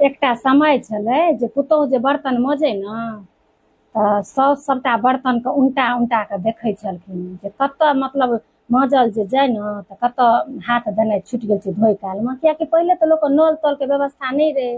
एकटा समय छलै जे पुतोहु जे बर्तन मजै ने तऽ साउस सभटा बर्तनके उनटा उनटा कऽ देखै छलखिन जे कतऽ मतलब माँजल जे जाइ ने तऽ कतऽ हाथ देनाइ छुटि गेल छै धोइ कालमे। किएकि पहिले तऽ लोकके नल तलके व्यवस्था नहि रहै,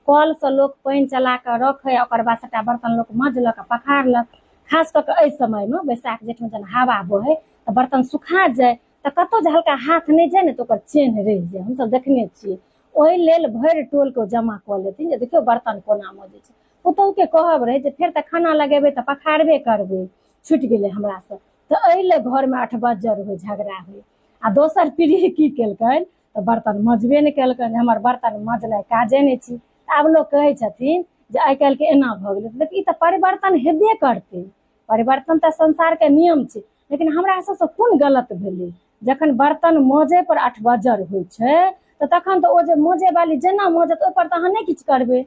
कलसँ लोक पानि चला कऽ रखै, ओकर बाद सभटा बर्तन लोक मजलक आ पखारलक। खास कऽ कऽ एहि समयमे बैसाख जेठमे जहन हवा बहै तऽ बर्तन सुखा जाइ, तऽ कतहु जे हल्का हाथ नहि जाइ ने तऽ ओकर चेन्ह रहि जाइ, हमसभ देखने छियै। ओहि लेल भरि टोलके ओ जमा कऽ लेथिन जे देखियौ बर्तन कोना मजै छै। पुतहुके कहब रहै जे फेर तऽ खाना लगेबै तऽ पखारबे करबै, छुटि गेलै हमरासँ। तऽ एहि लए घरमे अठबज्जर होइ, झगड़ा होइ। आ दोसर पीढ़ी की केलकनि तऽ बर्तन मजबे नहि केलकनि, हमर बर्तन मजनाइ काजे नहि छी। आब लोक कहै छथिन जे आइ काल्हिके एना भऽ गेलै, लेकिन ई तऽ परिवर्तन हेबे करतै, परिवर्तन तऽ संसारके नियम छै। लेकिन हमरा सबसँ कोन गलत भेलै? जखन बर्तन मजै पर अठबज्जर होइ छै तऽ तखन तऽ ओ जे मजै वाली जेना मजत ओहिपर तऽ अहाँ नहि किछु करबै।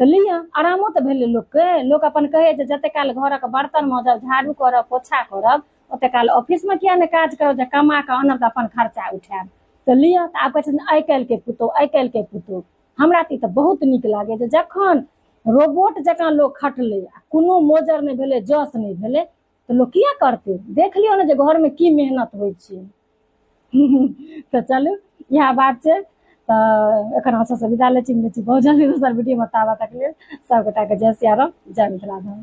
तऽ लिअ, आरामो तऽ भेलै लोकके। लोक अपन कहै जे जते काल घरक बर्तन मजब, झाड़ू करब, पोछा करब, ओते काल ऑफिसमे किया नहि काज करब जे कमा कऽ आनब तऽ अपन खर्चा उठायब। तऽ लिअ, तऽ आब कहै छथिन आइ काल्हिके पुतोहु, आइ काल्हिके पुतोहु। हमरा तऽ ई तऽ बहुत नीक लागै जे जखन रोबोट जकाँ लोक खटलै आ कोनो मोजर नहि भेलै, जस नहि भेलै, तऽ लोक किया करतै? देख लियौ ने जे घरमे की मेहनत होइ छै। तऽ चलू, इएह बात छै। तऽ एखन हम सबसँ विदा लै छी, मिलै छी बहुत जल्दी दोसर वीडियोमे। ताबा तक लेल सब गोटाके जय सियाराम, जय मिथिला धाम।